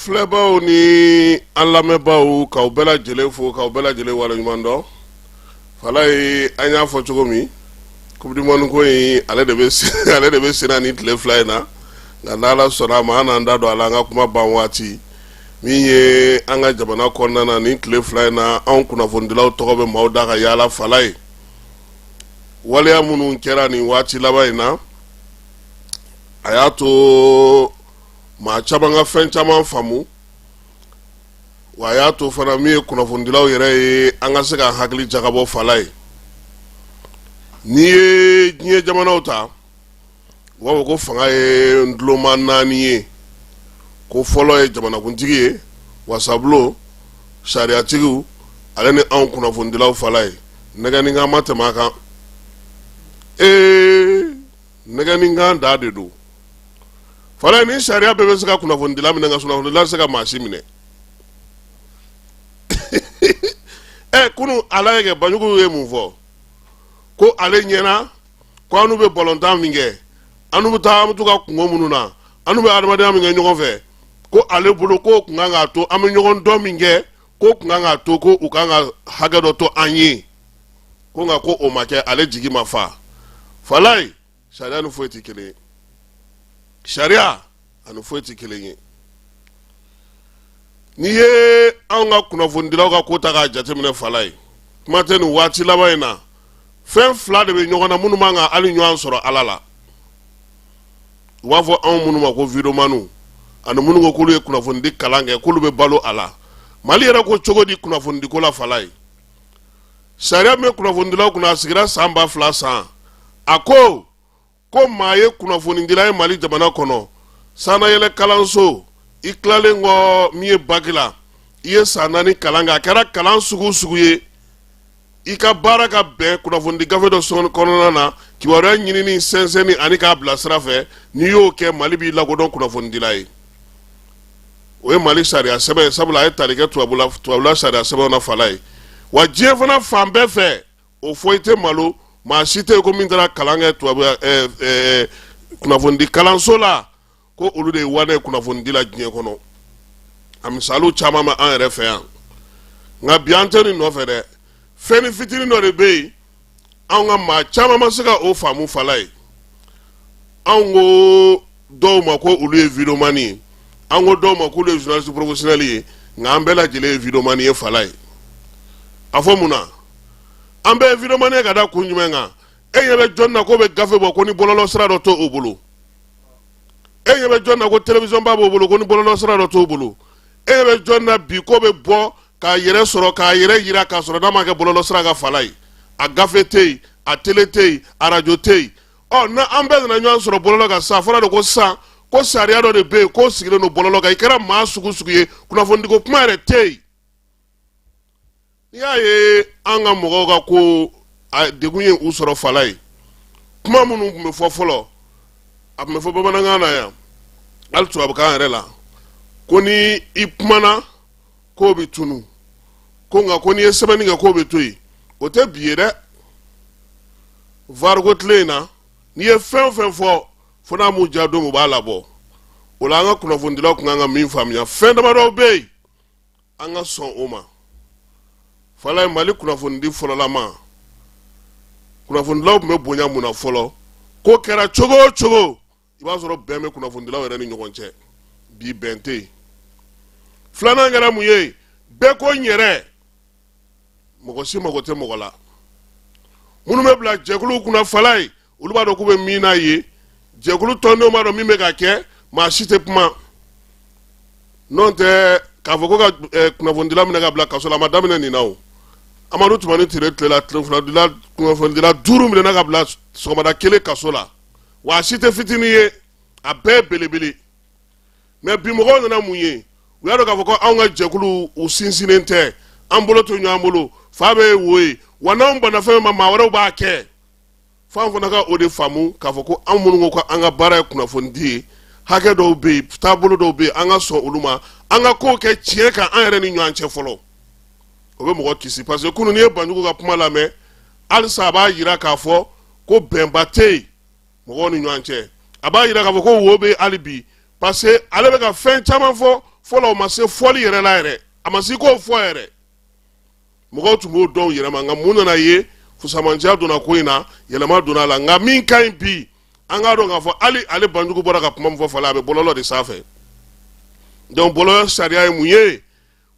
filɛbaw ni an lamɛnbaaw, k'aw bɛɛ lajɛlen fo, k'aw bɛɛ lajɛlen waleɲuman dɔn. Falaye, an y'a fɔ cogo min, Coupe du monde ko in, ale de bɛ senna ni tile 2 in na. Nka n'Ala sɔnna a ma, an n'an da don a la an ka kuma ban waati. Min ye an ka jamana kɔnɔna na, ni tile 2 in na, anw kunnafonidilaw tɔgɔ bɛ maaw da ka yaala. Falaye, waleya minnu kɛra nin waati laban in na, a y'a to maa caman ka fɛn caman faamu, wa a y'a to fana, min ye kunnafonidilaw yɛrɛ ye, an ka se k'an hakili jagabɔ. Falaye, n'i ye diɲɛ jamanaw ta, u b'a fɔ ko fanga ye ntuloma naani ye, ko fɔlɔ ye jamanakuntigi ye, wasabulon, sariyatigiw, ale ni anw kunnafonidilaw. Falaye, nɛgɛnikan ma tɛmɛ a kan. Ee, nɛgɛnikan da de don. Falaye, ni sariya bɛɛ bɛ se ka kunnafonidila minɛ, nka kunnafonidila tɛ se ka maa si minɛ. Ɛ, kunu, ala ye kɛ, Banjugu ye mun fɔ? Ko ale ɲɛna ko an n'u bɛ balontan min kɛ, an n'u bɛ taa, an bɛ to ka kungo minnu na, an n'u bɛ adamadenya min kɛ ɲɔgɔn fɛ, ko ale bolo k'o kun kan k'a to an bɛ ɲɔgɔn dɔn min kɛ, k'o kun kan k'a to ko u kan ka hakɛ dɔ to an ye, ko nka ko o ma kɛ, ale jigi ma fa. Falaye, sariya ni foyi tɛ kelen ye, sariya ani foyi tɛ kelen ye. N'i ye anw ka kunnafonidilaw ka ko ta k'a jateminɛ, Falaye, kuma tɛ nin waati laban in na, fɛn fila de bɛ ɲɔgɔn na minnu man kan hali ɲɔgɔn sɔrɔ Ala la. U b'a fɔ anw minnu ma ko videomaniw, ani minnu ko k'olu ye kunnafonidi kalan kɛ, k'olu bɛ balo a la. Mali yɛrɛ ko cogo di kunnafonidiko la? Falaye, sariya min bɛ kunnafonidilaw kunna, a sigira san 2000 san. A ko ko maa ye kunnafonidila ye Mali jamana kɔnɔ, sannayɛlɛ kalanso i tilalen kɔ min ye baki la, i ye san 4 kalan kɛ, a kɛra kalan sugu sugu ye, i ka baara ka bɛn kunnafonidi gafe dɔ kɔnɔna na, kibaruya ɲinini, sɛnsɛnni ani k'a bila sira fɛ, n'i y'o kɛ, Mali b'i lakodɔn kunnafonidila ye. O ye Mali sariya sɛbɛn ye, sabula a ye tali kɛ tubabula sariya sɛbɛnw na. Falaye, wa diɲɛ fana fan bɛɛ fɛ, o fɔ i tɛ malo, maa si tɛ yen ko min taara kalan kɛ tubabu kunnafonidi kalanso la, ko olu de ye wanɛ kunnafonidi la diɲɛ kɔnɔ. A misaliw caman bɛ an yɛrɛ fɛ yan. Nka bi, an tɛ nin nɔfɛ dɛ. Fɛn fitinin dɔ de bɛ yen, anw ka maa caman ma se ka o faamu. Falaye, anw ko dɔw ma ko olu ye videomani ye, an ko dɔw ma k'olu ye journaliste professionnel ye, nka an bɛɛ lajɛlen ye videomani ye. Falaye, a fɔ mun na an bɛɛ ye videomani ye? Ka da kun jumɛn kan? E ɲɛ bɛ jɔn na k'o bɛ gafe bɔ ko ni bɔlɔlɔ sira dɔ t'o bolo? E ɲɛ bɛ jɔn na ko télévision ba b'o bolo ko ni bɔlɔlɔ sira dɔ t'o bolo? E ɲɛ bɛ jɔn na bi k'o bɛ bɔ k'a yɛrɛ sɔrɔ, k'a yɛrɛ yira, k'a sɔrɔ n'a ma kɛ bɔlɔlɔ sira ka? Falaye, a gafe tɛ yen, a télé tɛ yen, arajo tɛ yen. Ɔ, na an bɛɛ nana ɲɔgɔn sɔrɔ bɔlɔlɔ kan sisan. A fɔra de ko sisan ko sariya dɔ de bɛ yen k'o sigilen don bɔlɔlɔ kan. I kɛra maa sugu sugu ye, kunnafonidiko kuma yɛrɛ tɛ yen. N'i y'a ye an ka mɔgɔw ka ko a degun ye u sɔrɔ, Falaye, kuma minnu tun bɛ fɔ fɔlɔ, a tun bɛ fɔ bamanankan na yan, hali tubabukan yɛrɛ la, ko ni i kumana k'o bɛ tunu, ko nka ko n'i ye sɛbɛnni kɛ k'o bɛ to yen, o tɛ bi ye dɛ. VAR ko tile in na, n'i ye fɛn o fɛn fɔ, fo n'a m'u diya don min, u b'a labɔ. O la, an ka kunnafonidilaw tun kan ka min faamuya, fɛn damadɔ bɛ yen, an ka sɔn o ma. Falaye, Mali kunnafonidi fɔlɔlama, kunnafonidilaw tun bɛ bonya mun na fɔlɔ? Ko kɛra cogo o cogo, i b'a sɔrɔ bɛn bɛ kunnafonidilaw yɛrɛ ni ɲɔgɔn cɛ. Bi, bɛn tɛ yen. Filanan kɛra mun ye? Bɛɛ ko n yɛrɛ, mɔgɔ si mago tɛ mɔgɔ la. Minnu bɛ bila jɛkuluw kunna, Falaye, olu b'a dɔn k'u bɛ min n'a ye, jɛkulu tɔndenw b'a dɔn min bɛ ka kɛ, maa si tɛ kuma. N'o tɛ, k'a fɔ ko ka kunnafonidila minɛ ka bila kaso la, a ma daminɛ nin na o. Amadu Tumani Ture tile la, kunnafonidila duuru minɛna ka bila sɔgɔmada kelen kaso la, wa a si tɛ fitinin ye, a bɛɛ belebele. Mais bi, mɔgɔw nana mun ye? U y'a dɔn k'a fɔ ko anw ka jɛkulu, u sinsinnen tɛ, an bolo to ɲɔgɔn bolo, fa bɛ ye wo ye, wa n'anw banna fɛn ma, maa wɛrɛw b'a kɛ. F'an fana ka o de faamu k'a fɔ ko anw minnu ko an ka baara ye kunnafonidi ye, hakɛ dɔw bɛ yen, taabolo dɔw bɛ yen, an ka sɔn olu ma, an ka kow kɛ tiɲɛ kan an yɛrɛ ni ɲɔgɔn cɛ fɔlɔ. O bɛ mɔgɔ kisi, parce que kunun, n'i ye Banjugu ka kuma lamɛn halisa, a b'a jira k'a fɔ ko bɛnba tɛ yen mɔgɔw ni ɲɔgɔn cɛ. A b'a jira k'a fɔ ko wo bɛ hali bi, parce que ale bɛ ka fɛn caman fɔ. Fɔlɔ, o ma se fɔli yɛrɛ la yɛrɛ, a ma se k'o fɔ yɛrɛ, mɔgɔw tun b'o dɔn u yɛrɛ ma. Nka mun nana ye? Fusamanciya donna ko in na, yɛlɛma donna a la. Nka min ka ɲi bi, an k'a dɔn k'a fɔ hali ale Banjugu bɔra ka kuma min fɔ fala, a bɛ bɔlɔlɔ de sanfɛ. Donc bɔlɔlɔ sariya ye mun ye?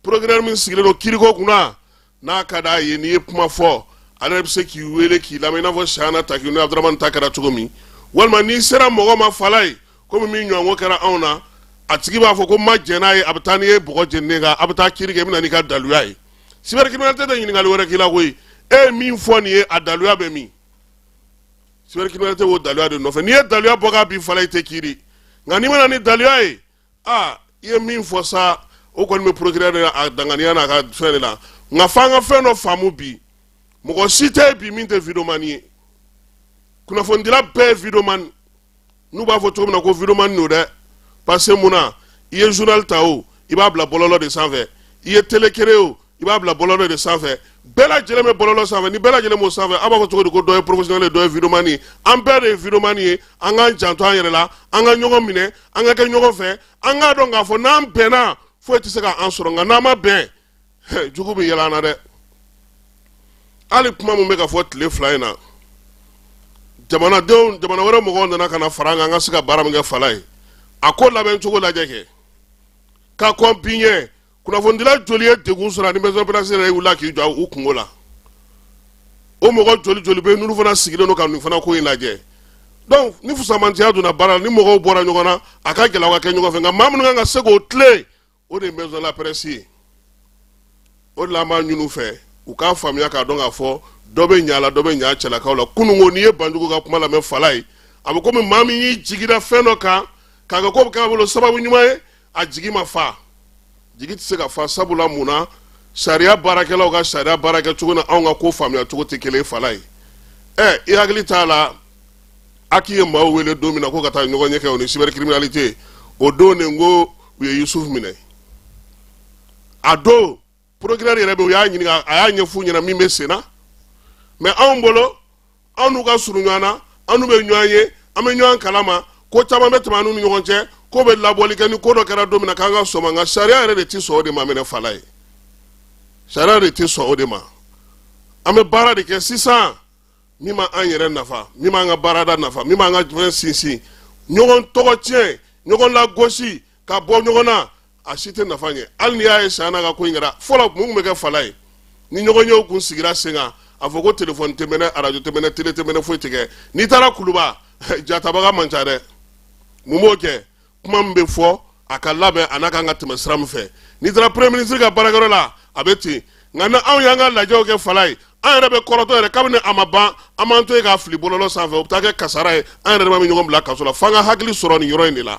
Procureur min sigilen don kiriko kunna, n'a ka d'a ye, n'i ye kuma fɔ, ale bɛ se k'i wele k'i lamɛn, i n'a fɔ Siyana Taki ni Abudramani ta kɛra cogo min. Walima n'i sera mɔgɔ ma fala ye, komi min ɲɔgɔnko kɛra anw na, a tigi b'a fɔ ko ma jɛn n'a ye, a bɛ taa n'i ye bɔgɔ jeninen kan, a bɛ taa kiiri kɛ, i bɛ na n'i ka daluya ye. Cybercriminalité tɛ ɲininkali wɛrɛ k'i la koyi. E ye min fɔ nin ye, a daluya bɛ min? Cybercriminalité b'o daluya de nɔfɛ. N'i ye daluya bɔ k'a bin fala, i tɛ kiiri. Nka n'i ma na ni daluya ye, aa, i ye min fɔ sa, o kɔni bɛ procureur de a danganiya n'a ka fɛn de la. Nka f'an ka fɛn dɔ faamu bi: mɔgɔ si tɛ bi min tɛ vidéoman ye. Kunnafonidila bɛɛ ye vidéoman. N'u b'a fɔ cogo min na ko vidéoman don dɛ, parce que mun na? I ye journal ta o, i b'a bila bɔlɔlɔ de sanfɛ. I ye télé créé o, i b'a bila bɔlɔlɔ de sanfɛ. Bɛɛ lajɛlen bɛ bɔlɔlɔ sanfɛ. Ni bɛɛ lajɛlen b'o sanfɛ, aw b'a fɔ cogo di ko dɔ ye professionnel ye, dɔ ye vidéoman ye? An bɛɛ de ye vidéoman ye. An k'an janto an yɛrɛ la, an ka ɲɔgɔn minɛ, an ka kɛ ɲɔgɔn fɛ. An k'a dɔn k'a fɔ n'an bɛnna, foyi tɛ se k'an sɔrɔ. Nka n'an ma bɛn, jugu bɛ yɛlɛ an na dɛ. Hali kuma min bɛ ka fɔ tile 2 in na, jamanadenw, jamana wɛrɛ mɔgɔw nana ka na fara an kan, an ka se ka baara min kɛ fala ye, a ko labɛn cogo lajɛ kɛ ka kɔn bi ɲɛ. Kunnafonidila joli ye degun sɔrɔ ani maison presse yɛrɛ wulila k'i jɔ u kungo la? O mɔgɔ joli joli bɛ yen n'olu fana sigilen don ka nin fana ko in lajɛ? Donc ni fusamantiya donna baara la, ni mɔgɔw bɔra ɲɔgɔn na, a ka gɛlɛn aw ka kɛ ɲɔgɔn fɛ. Nka maa minnu kan ka se k'o tilen, o de ye maison la presse ye. O de la an b'a ɲini u fɛ, u k'a faamuya k'a dɔn k'a fɔ dɔ bɛ ɲa la, dɔ bɛ ɲa cɛlakaw la. Kununko, n'i ye Banjugu ka kuma lamɛn fala ye, a bɛ komi maa min y'i jigi da fɛn dɔ kan k'a kɛ ko bɛ k'a bolo sababu ɲuman ye, a jigi ma fa. Jigi tɛ se ka fa. Sabula mun na? Sariya baarakɛlaw ka sariya baara kɛ cogo ni anw ka ko faamuya cogo tɛ kelen fala ye. Ɛ, i hakili t'a la, HAC ye maaw wele don min na ko ka taa ɲɔgɔn ɲɛ kɛ o ni cybercriminalité, o don de n ko u ye Yusufu minɛ. A don procureur yɛrɛ bɛ, u y'a ɲininka, a y'a ɲɛf'u ɲɛna min bɛ sen na. Mais anw bolo, anw n'u ka surun ɲɔgɔn na, an n'u bɛ ɲɔgɔn ye, an bɛ ɲɔgɔn kalama, ko caman bɛ tɛmɛ an n'u ni ɲɔgɔn cɛ, ko bɛ labɔli kɛ. Ni ko dɔ kɛra don min na k'an ka sɔn ma, nka sariya yɛrɛ de tɛ sɔn o de ma. Minɛ fala ye, sariya de tɛ sɔn o de ma. An bɛ baara de kɛ sisan min b'an yɛrɛ nafa, min b'an ka baarada nafa, min b'an ka fɛn sinsin. Ɲɔgɔn tɔgɔ tiɲɛ, ɲɔgɔn lagosi, ka bɔ ɲɔgɔn na, a si tɛ nafa ɲɛ. Hali n'i y'a ye Sayana ka ko in kɛra fɔlɔ, mun tun bɛ kɛ fala ye? Ni ɲɔgɔn ye kun sigira sen kan, a fɔ ko telefɔni tɛ mɛnɛ, arajo tɛ mɛnɛ, télé tɛ mɛnɛ, foyi tɛ kɛ. N'i taara Kuluba, jatabaga man ca dɛ. Mun b'o kɛ? Kuma min bɛ fɔ, a ka labɛn, a n'a kan ka tɛmɛ sira min fɛ. N'i taara premier ministre ka baarakɛyɔrɔ la, a bɛ ten. Nka ni anw y'an ka lajɛw kɛ fala ye, an yɛrɛ bɛ kɔrɔtɔ yɛrɛ. Kabini a ma ban, an b'an to yen k'a fili bɔlɔlɔ sanfɛ, o bɛ taa kɛ kasara ye. An yɛrɛ bɛ ɲɔgɔn bila kaso la. F'an ka hakili sɔrɔ nin yɔrɔ in de la.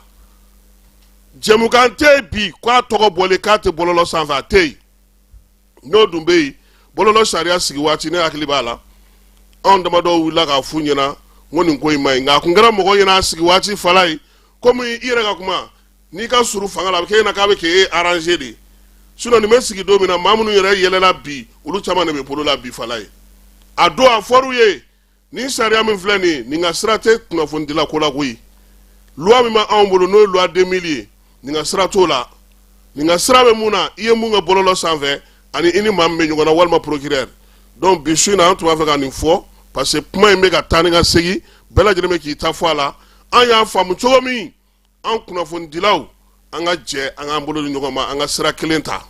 Jɛmukan tɛ yen bi k'a tɔgɔ bɔlen k'a tɛ bɔlɔlɔ sanfɛ, a tɛ yen. N'o dun bɛ yen, bɔlɔlɔ sariya sigi waati, ne hakili b'a la, anw damadɔ wulila k'a f'u ɲɛna n ko nin ko in ma ɲi. Nka a kun kɛra mɔgɔ ɲɛna a sigi waati fala ye, komi i yɛrɛ ka kuma, n'i ka surun fanga la, a bɛ kɛ e ɲɛna k'a bɛ k'e arranger de. Sinon nin bɛ sigi don min na, maa minnu yɛrɛ yɛlɛla bi, olu caman de bɛ bolo la bi fala ye. A don a fɔr'u ye, nin sariya min filɛ nin ye, nin ka sira tɛ kunnafonidila ko la koyi. Loi min b'anw bolo, n'o ye loi 2000 ye, nin ka sira t'o la. Nin ka sira bɛ mun na? I ye mun kɛ bɔlɔlɔ sanfɛ, ani i ni maa min bɛ ɲɔgɔn na, walima procureur. Donc bi su in na, an tun b'a fɛ ka nin fɔ, parce que kuma in bɛ ka taa ni ka segin, bɛɛ lajɛlen bɛ k'i ta fɔ a la. An y'a faamu cogo min, an kunnafonidilaw, an ka jɛ, an k'an bolo di ɲɔgɔn ma, an ka sira kelen ta,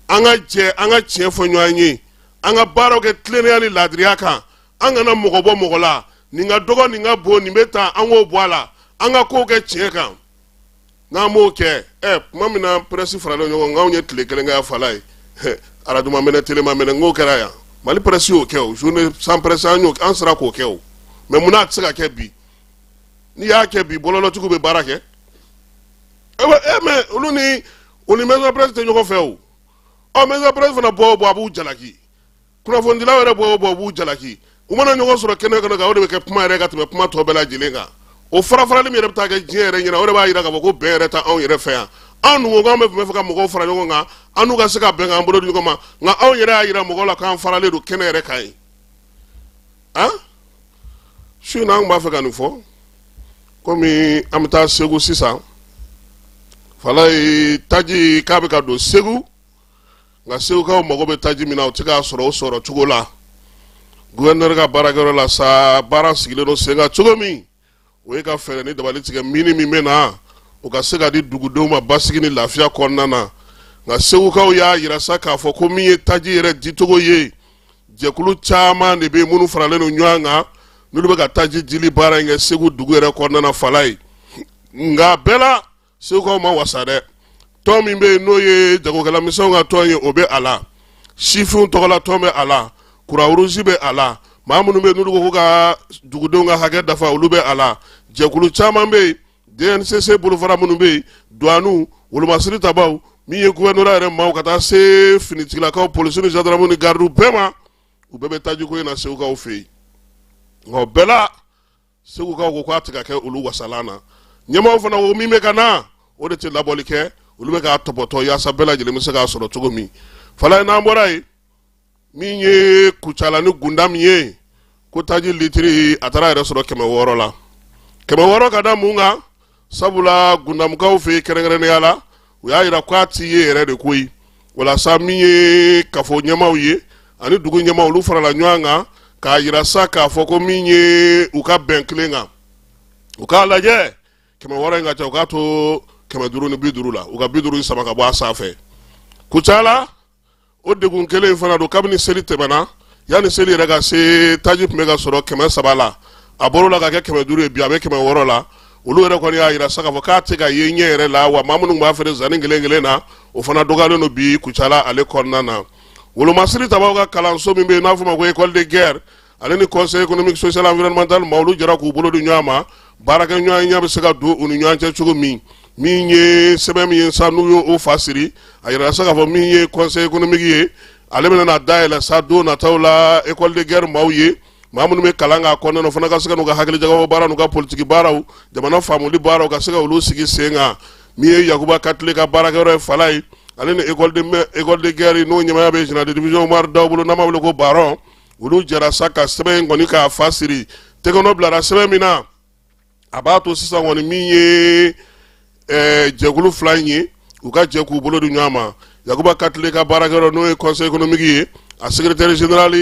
an ka jɛ, an ka tiɲɛ fɔ ɲɔgɔn ye, an ka baaraw kɛ tilennenya ni laadiriya kan. An kana mɔgɔ bɔ mɔgɔ la, nin ka dɔgɔ, nin ka bon, nin bɛ taa, an k'o bɔ a la. An ka kow kɛ tiɲɛ kan. N'an m'o kɛ, ɛ, tuma min na presse faralen ɲɔgɔn kan, anw ye tile kelen kɛ fala ye, arajo ma mɛnɛ, télé ma mɛnɛ, n k'o kɛra yan. Mali presse y'o kɛ o, journée sans presse, an y'o, an sera k'o kɛ o. Mais munna a tɛ se ka kɛ bi? N'i y'a kɛ bi, bɔlɔlɔtigiw bɛ baara kɛ e, mais olu ni o ni maison presse tɛ ɲɔgɔn fɛ o. Ɔ, maison presse fana bɔ o bɔ, a b'u jalaki. Kunnafonidilaw yɛrɛ bɔ o bɔ, u b'u jalaki. U mana ɲɔgɔn sɔrɔ kɛnɛ kɔnɔ kan, o de bɛ kɛ kuma yɛrɛ ka tɛmɛ kuma tɔ bɛɛ lajɛlen kan. O fara farali min yɛrɛ bɛ taa kɛ diɲɛ yɛrɛ ɲɛna, o de b'a jira k'a fɔ ko bɛn yɛrɛ tɛ anw yɛrɛ fɛ yan. Anw dun ko k'an bɛ tun bɛ fɛ ka mɔgɔw fara ɲɔgɔn kan, an n'u ka se ka bɛn k'an bolo di ɲɔgɔn ma, nka anw yɛrɛ y'a jira mɔgɔw la k'an faralen don kɛnɛ yɛrɛ kan yen. Han, su in na, an tun b'a fɛ ka nin fɔ. Komi an bɛ taa Segu sisan. Falaye, taji k'a bɛ ka don Segu, nka Segukaw mago bɛ taji min na, u tɛ k'a sɔrɔ o sɔrɔ cogo la. Gouverneur ka baarakɛyɔrɔ la sa, baara sigilen don sen kan cogo min, o ye ka fɛɛrɛ ni dabali tigɛ mini min bɛ na, o ka se ka di dugudenw ma basigi ni lafiya kɔnɔna na. Nka Segukaw y'a yira sa k'a fɔ ko min ye taji yɛrɛ dicogo ye, jɛkulu caman de bɛ yen minnu faralen don ɲɔgɔn kan, n'olu bɛ ka taji dili baara in kɛ Segu dugu yɛrɛ kɔnɔna na. Falaye, nka bɛɛ la, Segukaw ma wasa dɛ. Tɔn min bɛ yen, n'o ye jagokɛla misɛnw ka tɔn ye, o bɛ a la. Sifinw tɔgɔla tɔn bɛ a la. Croix-Rouge bɛ a la. Maa minnu bɛ yen, n'olu ko ko ka dugudenw ka hakɛ dafa, olu bɛ a la. Jɛkulu caman bɛ yen, DNCC bolofara minnu bɛ yen, duwaniw, wolomasiri tabaw, min ye gouvernorat yɛrɛ maaw, ka taa se finitigilakaw, polisi ni gendarme ni gardiw bɛɛ ma, u bɛɛ bɛ tajiko in na Segukaw fɛ yen. Nka o bɛɛ la, Segukaw ko k'a tɛ ka kɛ olu wasalan na. Ɲɛmaaw fana ko min bɛ ka na, o de tɛ labɔli kɛ, olu bɛ k'a tɔpɔtɔ yaasa bɛɛ lajɛlen bɛ se k'a sɔrɔ cogo min. Falaye, n'an bɔra yen, min ye Kucala ni Gundam ye, ko taji litiri a taara yɛrɛ sɔrɔ 600 la. 600 ka da mun kan? Sabula Gundamukaw fɛ yen, kɛrɛnkɛrɛnnenya la, u y'a yira k'a ti ye yɛrɛ de koyi. Walasa min ye kafo ɲɛmaaw ye ani dugu ɲɛmaaw, olu farala ɲɔgɔn kan k'a yira sa k'a fɔ ko min ye u ka bɛn kelen kan, u k'a lajɛ, 600 in ka ca, u k'a to 550 la, u ka 50 sama ka bɔ a sanfɛ. Kucala, o degun kelen in fana don. Kabini seli tɛmɛna, yanni seli yɛrɛ ka se, taji tun bɛ ka sɔrɔ 300 la, a bɔr'o la ka kɛ 500 ye, bi a bɛ 600 la. Olu yɛrɛ kɔni y'a yira sa k'a fɔ k'a tɛ ka ye ɲɛ yɛrɛ la, wa maa minnu b'a feere zanni kelen kelen na, o fana dɔgɔyalen don bi Kucala ale kɔnɔna na. Wolomasiri tabaw ka kalanso min bɛ yen, n'a fɔ ma ko école de guerre, ale ni conseil économique, social, environnemental ma, olu jɛra k'u bolo di ɲɔgɔn ma, baarakɛ ɲɔgɔnya bɛ se ka don u ni ɲɔgɔn cɛ cogo min. Min ye sɛbɛn min ye sa, n'u y'o fa siri, a yirala sa k'a fɔ min ye conseil économique ye, ale bɛna na dayɛlɛ sa don nataw la école de guerre maaw ye. Maa minnu bɛ kalan k'a kɔnɔna na, o fana ka se ka n'u ka hakilijagabɔ baara, n'u ka politiki baaraw, jamana faamuli baaraw, ka se ka olu sigi sen kan. Min ye Yakuba Katile ka baarakɛyɔrɔ ye, Falaye, ale ni école de guerre, n'o ɲɛmaaya bɛ général de division Umaru Daw bolo, n'an b'a wele ko Baron, olu jɛra sa ka sɛbɛn in kɔni k'a fa siri. Tɛgɛnɔ bilara sɛbɛn min na, a b'a to sisan kɔni, min ye jɛkulu fila in ye, u ka jɛ k'u bolo di ɲɔgɔn ma. Yakuba Katile ka baarakɛyɔrɔ, n'o ye conseil économique ye, a secrétaire général,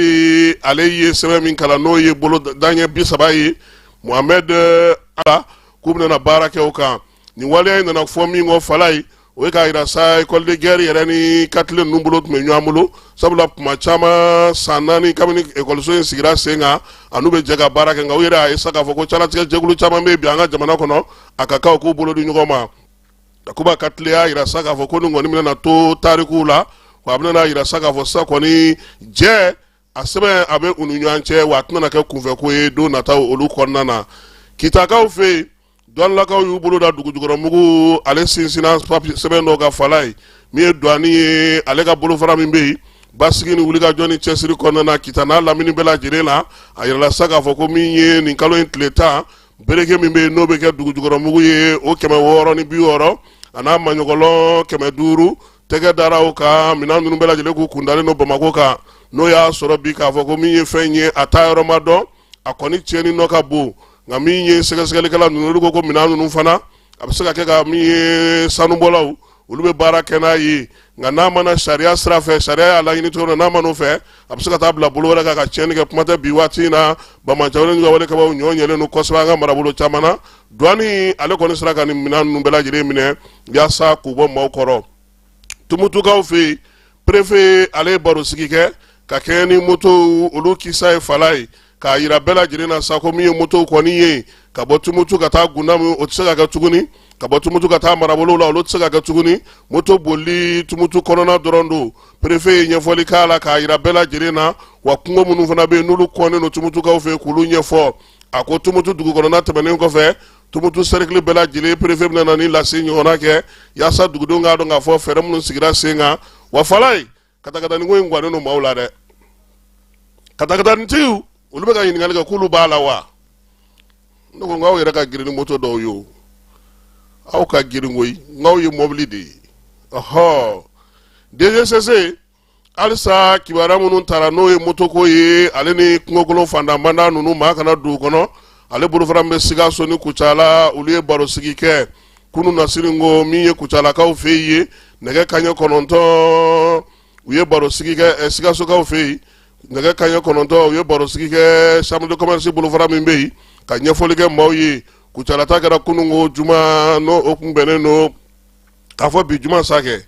ale ye sɛbɛn min kalan, n'o ye bolo daɲɛ 30 ye, Mohamed ala k'u bɛna baara kɛ o kan. Nin waleya in nana fɔ min kɔ, Falaye, o ye k'a yira sa école de guerre yɛrɛ ni Katile ninnu bolo tun bɛ ɲɔgɔn bolo, sabula tuma caman, san 4 kabini ekɔliso in sigira sen kan, a n'u bɛ jɛ ka baara kɛ. Nka u yɛrɛ y'a ye sa k'a fɔ ko calatigɛ jɛkulu caman bɛ bi an ka jamana kɔnɔ, a ka kan u k'u bolo di ɲɔgɔn ma. Yakuba Katile y'a yira sa k'a fɔ ko nin kɔni bɛna to tarikuw la, wa a bɛna yira sa k'a fɔ sisan kɔni jɛ a sɛbɛn a bɛ u ni ɲɔgɔn cɛ, wa a tɛna kɛ kunfɛko ye don nataw olu kɔnɔna na. Kitakaw fɛ yen, douanelakaw y'u bolo da dugujukɔrɔmugu ale sinsinna sɛbɛn dɔ ka. Falaye, min ye douane ye, ale ka bolofara min bɛ yen basigi ni wulikajɔ ni cɛsiri kɔnɔna na Kita n'a lamini bɛɛ lajɛlen na, a yirala sa k'a fɔ ko min ye nin kalo in tile 10, bereke min bɛ yen, n'o bɛ kɛ dugujukɔrɔmugu ye, o 660, a n'a maɲɔgɔlɔn 500, tɛgɛ dara o kan. Minɛn ninnu bɛɛ lajɛlen k'u kundalen don Bamakɔ kan, n'o y'a sɔrɔ bi k'a fɔ ko min ye fɛn ye, a taa yɔrɔ ma dɔn, a kɔni tiɲɛni nɔ ka bon. Nka min ye sɛgɛsɛgɛlikɛla ninnu, olu ko ko minɛn ninnu fana, a bɛ se ka kɛ ka min ye sanubɔlaw, olu bɛ baara kɛ n'a ye. Nka n'a mana sariya sira fɛ, sariya y'a laɲini cogo min na, n'a ma n'o fɛ, a bɛ se ka taa bila bolo wɛrɛ kan ka tiɲɛni kɛ. Kuma tɛ bi waati in na, banbaanciwale ka wale kabaw ɲɔ ɲɛlen don kosɛbɛ an ka marabolo caman na. Douane ale kɔni sera ka nin minɛn ninnu bɛɛ lajɛlen minɛ yaasa k'u bɔ maaw kɔrɔ. Tumutukaw fɛ yen, préfet ale ye barosigi kɛ ka kɛɲɛ ni motow olu kisa ye. Falaye, k'a yira bɛɛ lajɛlen na sa ko min ye motow kɔni ye ka bɔ Tumutu ka taa Gundamu, o tɛ se ka kɛ tuguni. Ka bɔ Tumutu ka taa marabolow la, olu tɛ se ka kɛ tuguni. Moto boli Tumutu kɔnɔna dɔrɔn don. Préfet ye ɲɛfɔli k'a la k'a yira bɛɛ lajɛlen na, wa kungo minnu fana bɛ yen, n'olu kɔnnen don Tumutukaw fɛ, k'olu ɲɛfɔ. A ko Tumutu dugu kɔnɔna tɛmɛnen kɔfɛ, Tumutu cercle bɛɛ lajɛlen, préfet bɛna na ni lase ɲɔgɔnna kɛ yaasa dugudenw k'a dɔn k'a fɔ fɛɛrɛ minnu sigira sen kan. Wa Falaye, katakatanin ko in gannen don maaw la dɛ. Katakatanintigiw, olu bɛ ka ɲininkali kɛ k'olu b'a la wa? Ne ko n k'aw yɛrɛ ka girin ni moto dɔw ye, o aw ka girin koyi, n k'aw ye mɔbili de ye. Ɔhɔ, DGCC halisa, kibaruya minnu taara, n'o ye motoko ye, ale ni kungokolon fantanbanda ninnu, maa kana don u kɔnɔ, ale bolofara min bɛ Sikaso ni Kucala, olu ye barosigi kɛ. Kunun na sini ko min ye Kucalakaw fɛ yen nɛgɛ kanɲɛ 9, u ye baro sigi kɛ Sikasokaw fɛ yen nɛgɛ kanɲɛ 9, u ye baro sigi kɛ chambre de commerce bolofara min bɛ yen ka ɲɛfɔli kɛ maaw ye. Kucala ta kɛra kunun ko juma, n'o o kun bɛnnen don k'a fɔ bi juma sa kɛ,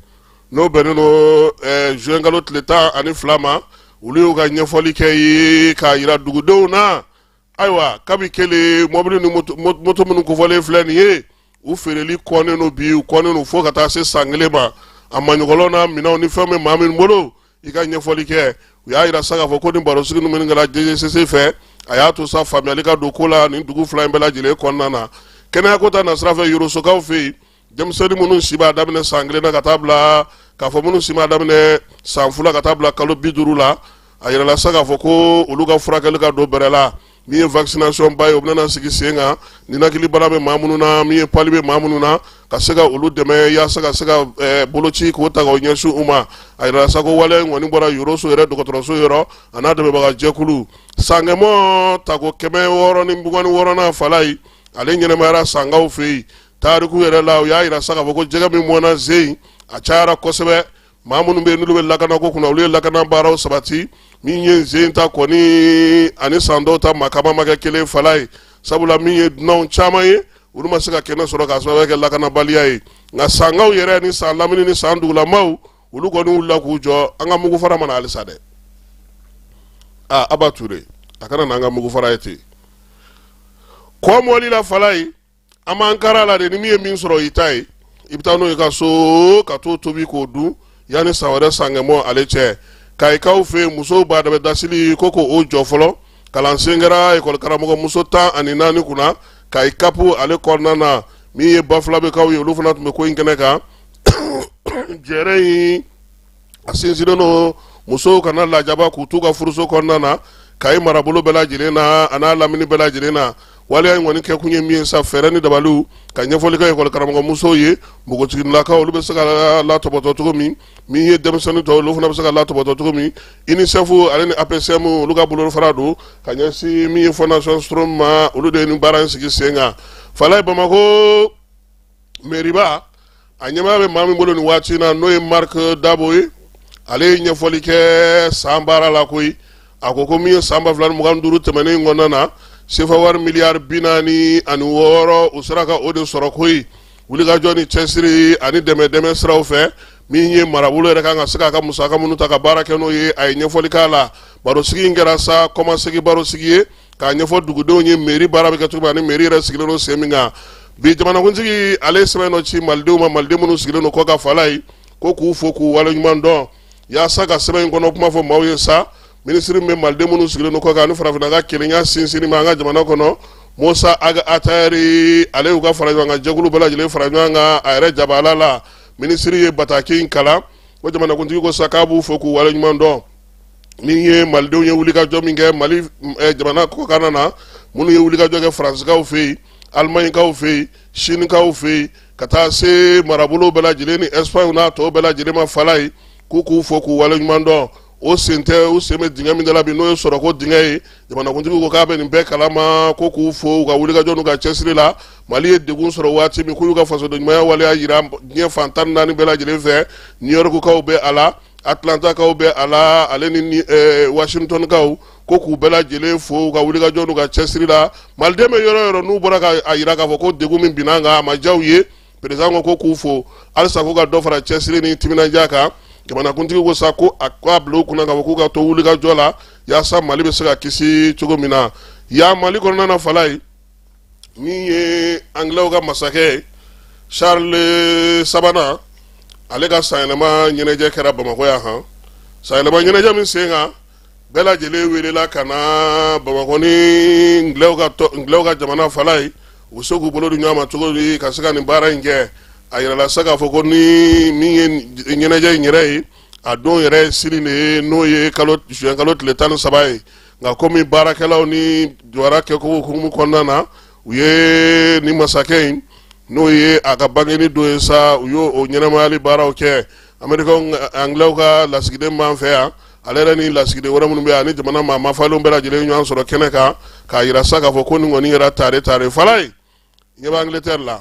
n'o bɛnnen don juin kalo tile 12 ma. Olu y'u ka ɲɛfɔli kɛ ye k'a jira dugudenw na. Ayiwa, kabi kelen mɔbili ni moto minnu kofɔlen filɛ nin ye, u feereli kɔnnen don bi, u kɔnnen don fo ka taa se san kelen ma. A maɲɔgɔlɔ n'a minɛnw ni fɛn bɛ maa min bolo, i ka ɲɛfɔli kɛ. U y'a jira sa k'a fɔ ko ni barosigi ninnu kɛra DGCC fɛ, a y'a to sa faamuyali ka don ko la nin dugu fila in bɛɛ lajɛlen kɔnɔna na. Kɛnɛyako ta nasira fɛ, Yorosokaw fɛ yen, denmisɛnnin minnu si b'a daminɛ san 1 na ka taa bila k'a fɔ minnu si b'a daminɛ san 2 ka taa bila kalo 50 la, a yirala sa k'a fɔ ko olu ka furakɛli ka don bɛrɛ la. Min ye vaccination ba ye, o bɛna sigi sen kan. Ninakili bana bɛ maa minnu na, min ye palu bɛ maa minnu na, ka se ka olu dɛmɛ yaasa ka se ka boloci k'o ta k'o ɲɛsin u ma. A yirala sa ko waleya in kɔni bɔra Yoroso yɛrɛ dɔgɔtɔrɔso yɔrɔ a n'a dɛmɛbaga jɛkulu. Sankɛmɔ tako 626nan Falayi, ale ɲɛnɛmayara Sankaw fɛ yen. Tariku yɛrɛ la, u y'a yira sa k'a fɔ ko jɛgɛ min mɔnna ze in, a cayara kosɛbɛ. Maa minnu bɛ yen n'olu bɛ lakanako kunna, olu ye lakana baaraw sabati. Min ye ze in ta kɔni ani san dɔw ta makama ma kɛ kelen Falayi, sabula min ye dunanw caman ye, olu ma se ka kɛnɛ sɔrɔ k'a sababu kɛ lakanabaliya ye. Nka Sankaw yɛrɛ ni San lamini ni San dugulamaw, olu kɔni wulila k'u jɔ. An ka mugu fara mana halisa dɛ. Aa, Aba Ture, a kana n'an ka mugu fara ye ten. Kɔ mɔli la Falayi, an b'an kara la de. Ni min ye min sɔrɔ i ta ye, i bɛ taa n'o ye ka so ka t'o tobi k'o dun yanni san wɛrɛ sankɛmɔ ale cɛ. Kayikaw fɛ yen, musow ba dɛmɛ dasili ko k'o jɔ fɔlɔ. Kalansen kɛra ekɔli karamɔgɔ muso 14 kunna Kayi CAP ale kɔnɔna na. Min ye Bafulabɛkaw ye, olu fana tun bɛ ko in kɛnɛ kan. Jɛrɛ in a sinsinnen don musow kana lajaba k'u t'u ka furuso kɔnɔna na Kayi marabolo bɛɛ lajɛlen na a n'a lamini bɛɛ lajɛlen na. Waleya in kɔni kɛkun ye min ye sa, fɛɛrɛ ni dabaliw ka ɲɛfɔli kɛ ekɔli karamɔgɔ musow ye, npogotiginilakaw olu bɛ se ka latɔbɔtɔ cogo min, min ye denmisɛnnin tɔw olu fana bɛ se ka latɔbɔtɔ cogo min. UNICEF ale ni APCM, olu ka bolofara don ka ɲɛsin min ye Fondation Strom ma, olu de ye nin baara in sigi sen kan. Falayi, Bamakɔ meriba a ɲɛmaaya bɛ maa min bolo nin waati na, n'o ye Marc Dabo ye, ale ye ɲɛfɔli kɛ san baara la koyi. A ko ko min ye san 2025 tɛmɛnen in kɔnɔna na, sefa wari miliyari 46, u sera ka o de sɔrɔ koyi, wulikajɔ ni cɛsiri ani dɛmɛ dɛmɛ siraw fɛ. Min ye marabolo yɛrɛ kan ka se k'a ka musaka minnu ta ka baara kɛ n'o ye, a ye ɲɛfɔli k'a la. Barosigi in kɛra sa kɔmasegin barosigi ye k'a ɲɛfɔ dugudenw ye mairie baara bɛ kɛ cogo min ani mairie yɛrɛ sigilen don sen min kan bi. Jamanakuntigi ale ye sɛbɛn dɔ ci malidenw ma, maliden minnu sigilen don kɔkan Falayi, ko k'u fo k'u waleɲuman dɔn. Yaasa ka sɛbɛn in kɔnɔ kuma fɔ maaw ye sa, minisiri min bɛ maliden minnu sigilen don kɔkan ani farafinna ka kelenya sinsinni ma an ka jamana kɔnɔ, Mosa Ag Atayɛri, ale y'u ka fara ɲɔgɔn kan jɛkulu bɛɛ lajɛlen fara ɲɔgɔn kan a yɛrɛ jabala la. Minisiri ye bataki in kalan ko jamanakuntigi ko sa k'a b'u fo k'u waleɲuman dɔn. Min ye malidenw ye wulikajɔ min kɛ Mali jamana kɔkan na, minnu ye wulikajɔ kɛ Faransikaw fɛ yen, Alimaɲikaw fɛ yen, Sinikaw fɛ yen, ka taa se marabolo bɛɛ lajɛlen ni Espagne n'a tɔw bɛɛ lajɛlen ma Falayi, k'u k'u fo k'u waleɲuman dɔn. O sen tɛ, u sen bɛ dingɛ min da la bi, n'o ye sɔrɔko dingɛ ye, jamanakuntigi ko k'a bɛ nin bɛɛ kalama, ko k'u fo u ka wulikajɔ n'u ka cɛsiri la. Mali ye degun sɔrɔ waati min, k'u y'u ka fasodenɲumanya waleya jira diɲɛ fan 14 bɛɛ lajɛlen fɛ. New Yorkkaw bɛ a la, Atlantakaw bɛ a la, ale ni Washingtonkaw, ko k'u bɛɛ lajɛlen fo u ka wulikajɔ n'u ka cɛsiri la. Maliden bɛ yɔrɔ yɔrɔ, n'u bɔra k'a jira k'a fɔ ko degun min binna an kan, a ma diya u ye, président ko k'u fo halisa, k'u ka dɔ fara cɛsiri ni timinandiya kan. Jamanakuntigi ko sa ko a k'a bila u kunna k'a fɔ k'u ka to wulikajɔ la yaasa Mali bɛ se ka kisi cogo min na. Yan Mali kɔnɔna na Falayi, min ye Angilɛw ka masakɛ Charles sabanan, ale ka sanyɛlɛma ɲɛnajɛ kɛra Bamakɔ yan han. Sanyɛlɛma ɲɛnajɛ min sen kan, bɛɛ lajɛlen welela ka na Bamakɔ ni Angilɛw ka jamana Falayi, u bɛ se k'u bolo di ɲɔgɔn ma cogo di ka se ka nin baara in kɛ. A yirala sa k'a fɔ ko ni min ye ɲɛnajɛ in yɛrɛ ye, a don yɛrɛ sini de ye, n'o ye kalo juin kalo tile 13 ye. Nka komi baarakɛlaw ni jɔra kɛcogo hukumu kɔnɔna na, u ye ni masakɛ in, n'o ye a ka bangeni don ye sa, u y'o o ɲɛnamayali baaraw kɛ. Angilɛw ka lasigiden b'an fɛ yan, ale yɛrɛ ni lasigiden wɛrɛ minnu bɛ yan ani jamana maa mafalenw bɛɛ lajɛlen ɲɔgɔn sɔrɔ kɛnɛ kan k'a yira sa k'a fɔ ko nin kɔni yɛrɛ tare tare Falayi. Ɲɛ bɛ Angleterre la,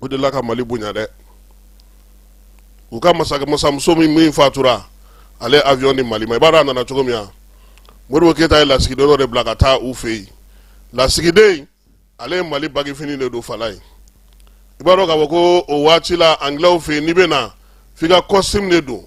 O delila ka Mali bonya dɛ. U ka masakɛ masamuso min fatura, ale avion di Mali ma. I b'a dɔn a nana cogo min wa? Modibo Keyita ye lasigiden dɔ de bila ka taa u fɛ yen. Lasigiden, ale ye Mali bagifini de don fala ye. I b'a dɔn k'a fɔ ko o waati la, Anglais fɛ yen, n'i bɛ na, f'i ka costume de don.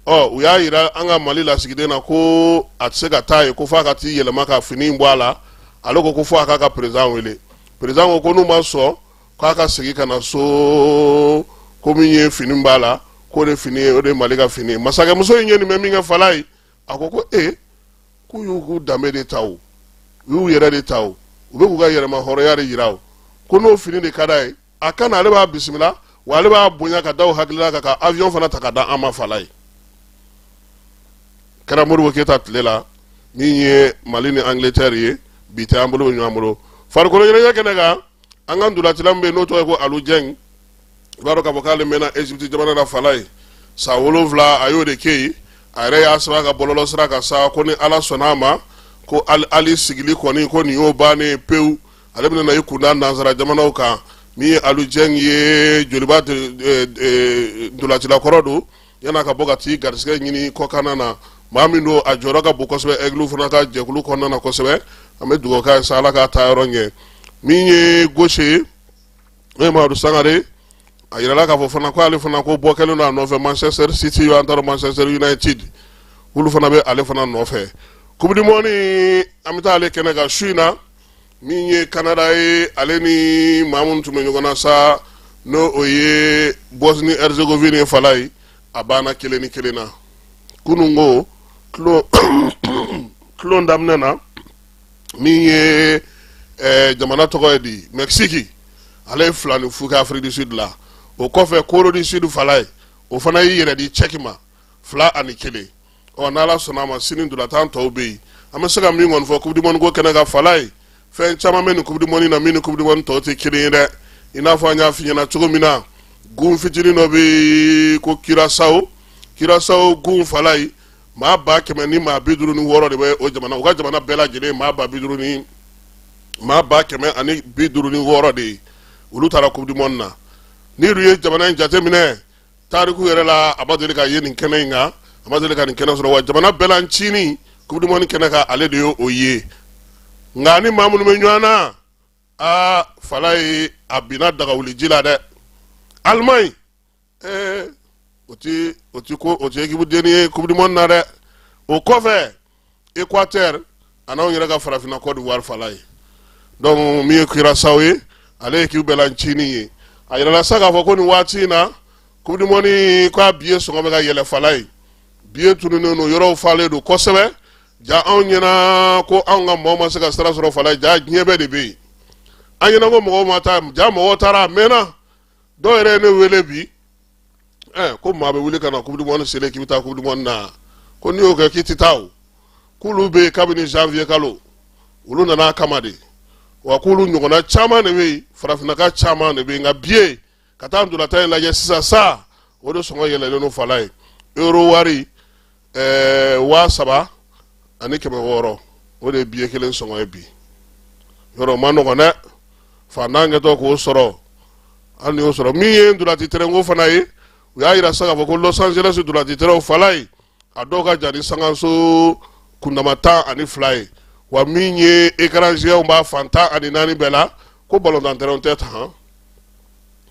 Ɔ, u y'a yira an ka Mali lasigiden na ko a tɛ se ka taa yen, ko f'a ka t'i yɛlɛma ka fini bɔ a la. Ale ko ko fo a k'a ka président wele. Président ko ko n'u ma sɔn, k'a ka segin ka na so, ko min ye fini b'a la, k'o de fini ye, o de ye Mali ka fini ye. Masakɛmuso in ye nin mɛn min kɛ fala ye, a ko ko ee, k'u y'u k'u danbe de ta, o u y'u yɛrɛ de ta, o u bɛ k'u ka yɛrɛma hɔrɔnya de yira. O ko n'o fini de ka d'a ye, a ka na, ale b'a bisimila, wa ale b'a bonya ka da o hakilila kan ka avion fana ta ka da an ma fala ye. Kɛra Modibo Keyita tile la. Min ye Mali ni Angleterre ye, bi tɛ, an bolo bɛ ɲɔgɔn bolo. Farikolo ɲɛnajɛ kɛnɛ kan, an ka ntolacila min bɛ yen n'o tɔgɔ ye ko Aliou Dieng, i b'a dɔn k'a fɔ k'ale mɛnna Egypte jamana na fala ye san 7, a y'o de kɛ yen. A yɛrɛ y'a sɛbɛn a ka bɔlɔlɔ sira kan sa ko ni Ala sɔnna a ma, ko Ali sigili kɔni, ko nin y'o bannen pewu, ale bɛna na i kunda nansara jamanaw kan. Min ye Aliou Dieng ye, Joliba ntolacila kɔrɔ don, yan'a ka bɔ ka t'i garisɛgɛ ɲini kɔkanna na. Maa min don, a jɔyɔrɔ ka bon kosɛbɛ Aigle fana ka jɛkulu kɔnɔna na kosɛbɛ. An bɛ dugawu k'a ye sa, Ala k'a taa yɔrɔ ɲɛ. Min ye gauche ye, n'o ye Mamadu Sangare, a yirala k'a fɔ fana ko ale fana ko bɔ kɛlen don a nɔfɛ Manchester City, an taara Manchester United, olu fana bɛ ale fana nɔfɛ. Coupe du monde, an bɛ taa ale kɛnɛ kan su in na. Min ye Canada ye, ale ni maa minnu tun bɛ ɲɔgɔn na sa, n'o o ye Bosnie Herzégovine ye fala ye, a banna 1-1 na. Kunun ko tulon daminɛ na, min ye jamana tɔgɔ ye di, Mexique, ale ye 2-0 kɛ Afrique du Sud la. O kɔfɛ, Corée du Sud fala ye, o fana y'i yɛrɛ di Tchèque ma 2-1. Ɔ, n'Ala sɔnna a ma, sini ntolatan tɔw bɛ yen. An bɛ se ka min kɔni fɔ Coupe du monde ko kɛnɛ kan fala ye, fɛn caman bɛ nin Coupe du monde na min ni Coupe du monde tɔw tɛ kelen ye dɛ. I n'a fɔ an y'a f'i ɲɛna cogo min na, gun fitinin dɔ bɛ yen ko Curaçao. Curaçao gun fala ye, maa 156 000 de bɛ o jamana. U ka jamana bɛɛ lajɛlen, maa ba bi duuru ni maa 156 000 de ye, olu taara Coupe du monde na. N'i dun ye jamana in jateminɛ tariku yɛrɛ la, a ma deli ka ye nin kɛnɛ in kan, a ma deli ka nin kɛnɛ sɔrɔ. Wa jamana bɛɛ la ncinin Coupe du monde kɛnɛ kan, ale de ye o ye. Nka ni maa minnu bɛ ɲɔgɔn na, aa fala ye, a binna dagawuli ji la dɛ. Allemagne, ɛɛ o ti ko o ti équipe denni ye Coupe du monde na dɛ. O kɔfɛ, Équateur a n'anw yɛrɛ ka farafinna Côte d'Ivoire fala ye. Donc min ye Curaçao ye, ale ye équipe bɛɛ la ncinin ye. A yirala sa k'a fɔ ko nin waati in na, Coupe du monde k'a billet sɔngɔ bɛ ka yɛlɛ fala ye, billet tununnen don, yɔrɔw falen don kosɛbɛ. Ja anw ɲɛna ko anw ka maaw ma se ka sira sɔrɔ fala ye, ja diɲɛ bɛɛ de bɛ yen. An ɲɛna ko mɔgɔw ma taa, ja mɔgɔw taara a mɛnna. Dɔw yɛrɛ ye ne wele bi, ko maa bɛ wuli ka na Coupe du monde selen k'i bɛ taa Coupe du monde na, ko n'i y'o kɛ k'i tɛ taa. O k'olu bɛ yen kabini janvier kalo, olu nana a kama de. Wa k'olu ɲɔgɔnna caman de bɛ yen, farafinnaka caman de bɛ yen. Nka billet ka taa ntolatan in lajɛ sisan sa, o de sɔngɔ yɛlɛlen don fala ye. Euro wari 3600, o de ye billet kelen sɔngɔ ye bi. Yɔrɔ o ma nɔgɔn dɛ, fantan kɛtɔ k'o sɔrɔ. Hali ni y'o sɔrɔ. Min ye ntolaci terrain ko fana ye, u y'a yira sisan k'a fɔ ko Los Angeles ntolaci terrain fala ye, a dɔw ka jan ni sankanso kundama 12 ye. Wa min ye écran géant b'a fan 14 bɛɛ la, ko balontan terrain tɛ tan,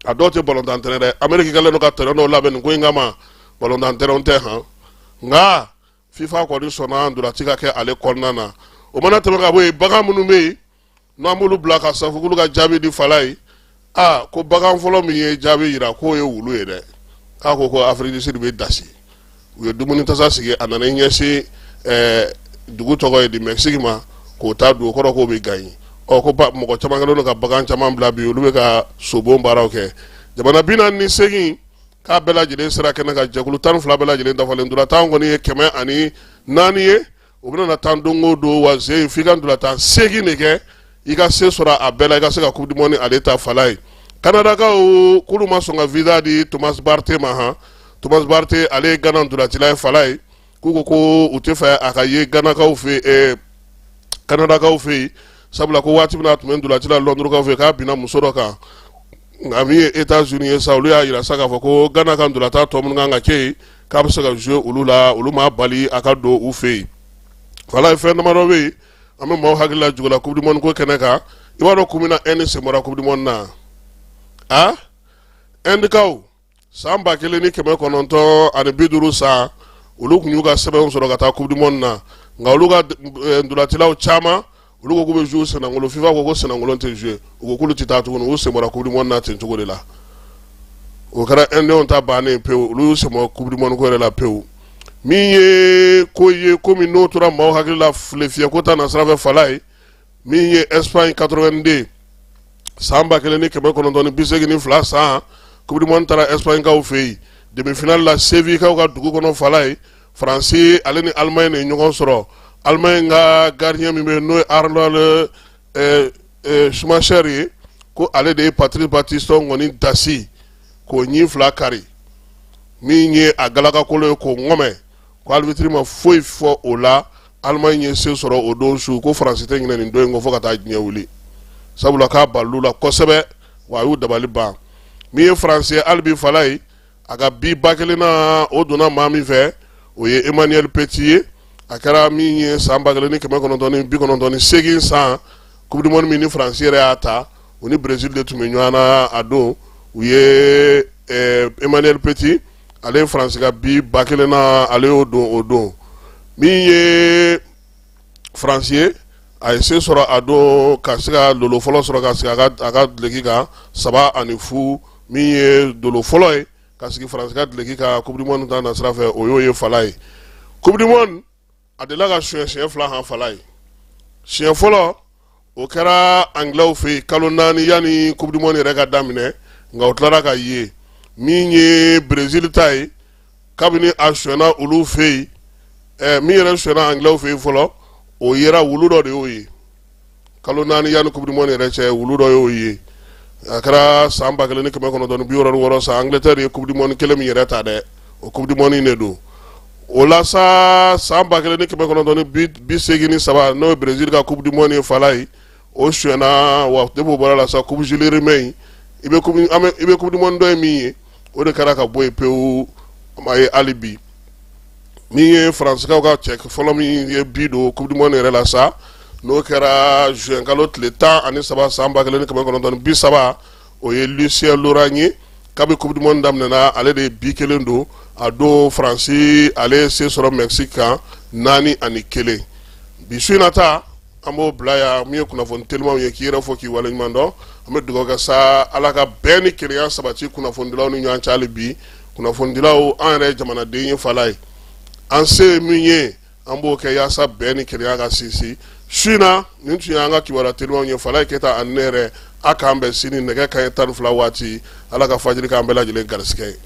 a dɔw tɛ balontan terrain dɛ. Amérique kɛlen don ka terrain dɔw labɛn nin ko in kama, balontan terrain tɛ han. Nka FIFA kɔni sɔnna ntolaci ka kɛ ale kɔnɔna na. O mana tɛmɛ ka bɔ yen, bagan minnu bɛ yen n'an b'olu bila ka safu k'olu ka jaabi di fala ye, aa ko bagan fɔlɔ min ye jaabi yira k'o ye wulu ye dɛ. K'a ko ko Afrique du Sud bɛ dasi, u ye dumuni tasa sigi, a nana i ɲɛsin dugu tɔgɔ ye di, Mexique ma, k'o ta don, o kɔrɔ k'o bɛ gagner. Ɔ, ko mɔgɔ caman kɛlen don ka bagan caman bila bi, olu bɛ ka sobon baaraw kɛ. Jamana 48 k'a bɛɛ lajɛlen sera kɛnɛ kan, jɛkulu 12 bɛɛ lajɛlen dafalen. Ntolantan kɔni ye 104 ye, o bɛna na tan don o don. Wa ze f'i ka ntolantan 8 de kɛ, i ka se sɔrɔ a bɛɛ la, i ka se ka Coupe du monde ale ta fala ye. Kanadakaw k'olu ma sɔn ka visa di Thomas Partey ma han. Thomas Partey, ale ye Ghana ntolacila ye fala ye, k'u ko ko u tɛ fɛ a ka ye Ghanakaw fɛ, Kanadakaw fɛ yen, sabula ko waati min na a tun bɛ ntolanci la Londres fɛ, k'a binna muso dɔ kan. Nka min ye États-Unis ye sa, olu y'a jira sa k'a fɔ ko Gana ka ntolatan tɔ minnu kan ka kɛ yen, k'a bɛ se ka jouer olu la, olu m'a bali a ka don u fɛ yen. Falaye, fɛn damadɔ bɛ yen an bɛ maaw hakili lajigin o la Coupe du monde ko kɛnɛ kan. I b'a dɔn kun min na Inde sen bɔra Coupe du monde na? A Indekaw, san 1950 san, olu tun y'u ka sɛbɛnw sɔrɔ ka taa Coupe du monde na. Nka olu ka ntolacilaw caman, olu ko k'u bɛ jouer senangolo. FIFA ko ko senangolo tɛ jouer. U ko k'olu tɛ taa tuguni, u sen bɔra Coupe du monde na ten cogo de la. O kɛra Indiens ta bannen pewu, olu y'u sen bɔ Coupe du monde ko yɛrɛ la pewu. Min ye ko ye, ko min n'o tora maaw hakili la file fiyɛ ko ta na sira fɛ, Falaye, min ye Espagne 82, san 1982 san, Coupe du monde taara Espagne kaw fɛ yen, demi-finale la, Séville kaw ka dugu kɔnɔ, Falaye, Faransi ale ni Allemagne de ye ɲɔgɔn sɔrɔ. Allemagne ka gardien min bɛ yen, n'o ye Harald Schumacher ye, ko ale de ye Patrice Battiston kɔni dasi k'o ɲin fila kari, min ye a galakakolo ye k'o ŋɔmɛ, ko arbitre ma foyi fɔ o la. Allemagne ye se sɔrɔ o don su, ko Faransi tɛ ɲinɛ nin don in kɔ fo ka taa diɲɛ wuli, sabula k'a balil'u la kosɛbɛ, wa a y'u dabali ban. Min ye Faransi ye hali bi, Falaye, a ka bi 1000 na, o donna maa min fɛ, o ye Emmanuel Petit ye. A kɛra min ye san 1998 san, Coupe du monde min ni Faransi yɛrɛ y'a ta, u ni Brésil de tun bɛ ɲɔgɔn na a don. U ye Emmanuel Petit, ale ye Faransi ka bi 1000 na, ale y'o don o don. Min ye Faransi ye, a ye se sɔrɔ a don ka se ka dolo fɔlɔ sɔrɔ ka sigi a ka duloki kan 3-0. Min ye dolo fɔlɔ ye ka sigi Faransi ka duloki kan Coupe du monde ta na sira fɛ, o y'o ye, Falaye. Coupe du monde a delila ka suɲɛ siɲɛ fila han, Falaye. Siɲɛ fɔlɔ, o kɛra Anglais fɛ yen kalo 4 yanni Coupe du monde yɛrɛ ka daminɛ, nka o tilara ka ye. Min ye Brésil ta ye, kabini a sonyɛna olu fɛ yen, min yɛrɛ sonyɛna Anglais fɛ yen fɔlɔ, o yera wulu dɔ de y'o ye kalo 4 yanni Coupe du monde yɛrɛ cɛ, wulu dɔ y'o ye. A kɛra san 1966 san, Angleterre ye Coupe du monde kelen min yɛrɛ ta dɛ, o Coupe du monde in de don. O la sa, san 1983, n'o ye Brésil ka Coupe du monde ye, Falaye, o sonyɛna. Wa depuis o bɔra la sa, Coupe Jules Rimet in, i bɛ coupe an bɛ i bɛ Coupe du monde dɔ ye min ye, o de kɛra ka bɔ yen pewu, a ma ye hali bi. Min ye Faransikaw ka cɛ fɔlɔ min ye bi don Coupe du monde yɛrɛ la sa, n'o kɛra juin kalo tile 13 san 1930, o ye Lucien Laurent ye. Kabi Coupe du monde daminɛna, ale de ye bi kelen don a don. Faransi, ale ye se sɔrɔ Mexique kan 4-1. Bi su in na ta, an b'o bila yan. Min ye kunnafoni telimanw ye, k'i yɛrɛ fɔ k'i waleɲuman dɔn. An bɛ dugawu kɛ sa, Ala ka bɛn ni kelenya sabati kunnafonidilaw ni ɲɔgɔn cɛ hali bi. Kunnafonidilaw, an yɛrɛ ye jamanaden ye, Falaye, an se ye min ye, an b'o kɛ yaasa bɛn ni kelenya ka sinsin. Su in na, nin tun y'an ka kibaruya telimanw ye. Falaye Keyita ani ne yɛrɛ, a k'an bɛn sini nɛgɛ kanɲɛ 12 waati. Ala ka fajiri k'an bɛɛ lajɛlen garisigɛ ye.